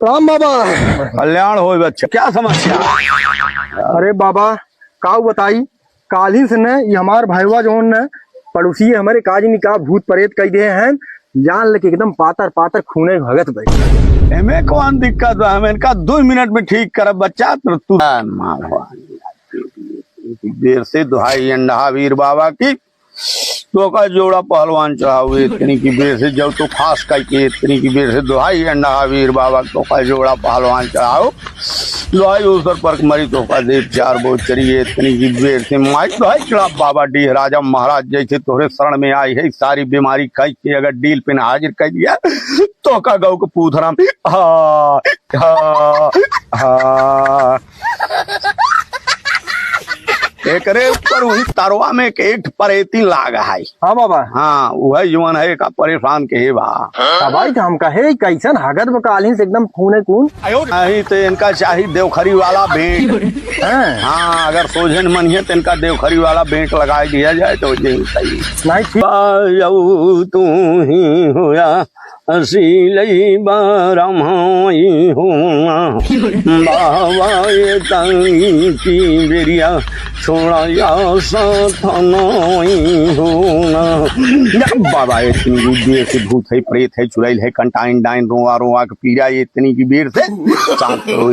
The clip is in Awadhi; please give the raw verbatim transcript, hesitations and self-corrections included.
प्रणाम बाबा। कल्याण होय बच्चा, क्या समस्या? अरे बाबा, काऊ बताई, काल्हि से न, ये हमार भइवा जौन न, पड़ोसी हमरे काज निका भूत प्रेत कइ देहे हैं, जान लेके एकदम पातर पातर खूने भगत बा। एमे कौन दिक्कत बा? हम इनका दो मिनट में ठीक करब बच्चा, तो तू मार हो। देर से दुहाई अंडा वीर बाबा की, तोका जोड़ा पहलवान चढ़ाऊ, इतनी की बेर से जब तो खास करके इतनी की बेर से दुहाई अंडा वीर बाबा, तोका जोड़ा पहलवान चढ़ाऊ। दुहाई उस पर मरी तोका देव चार बहुत चढ़ी, इतनी की बेर से माई दुहाई चढ़ा बाबा डीह राजा महाराज, जैसे तोहरे शरण में आई है सारी बीमारी कई के अगर डील पे ना हाजिर कर दिया, तोका गौ के पूथराम। हाँ, हाँ, हाँ। एकरे ऊपर वही तरवा में एक, एक परेती लाग है। हाँ बाबा। हाँ, वही जवन है का परेशान के हे बा। तबाई तो हम कहे, कैसन हगत बा काल्हि से एकदम खूने खून। नहीं तो इनका चाही देवखरी वाला बेंट। हाँ। हाँ, अगर सोझे न मनिहे तो इनका देवखरी वाला बेंट लगाई दिया जाए तो जे सही। नहीं ठीक। बायऊ तू ही होया, असीलई बारमाई होना। बाबा ये तंगी की बेरिया, छोड़ा या साथ नाई होना। बाबा, इतनी की बेर से भूत है, प्रेत है, चुड़ैल है, कंटाइन डाइन, रोआ रोआ के पीड़ा, इतनी की बेर से शांत हो,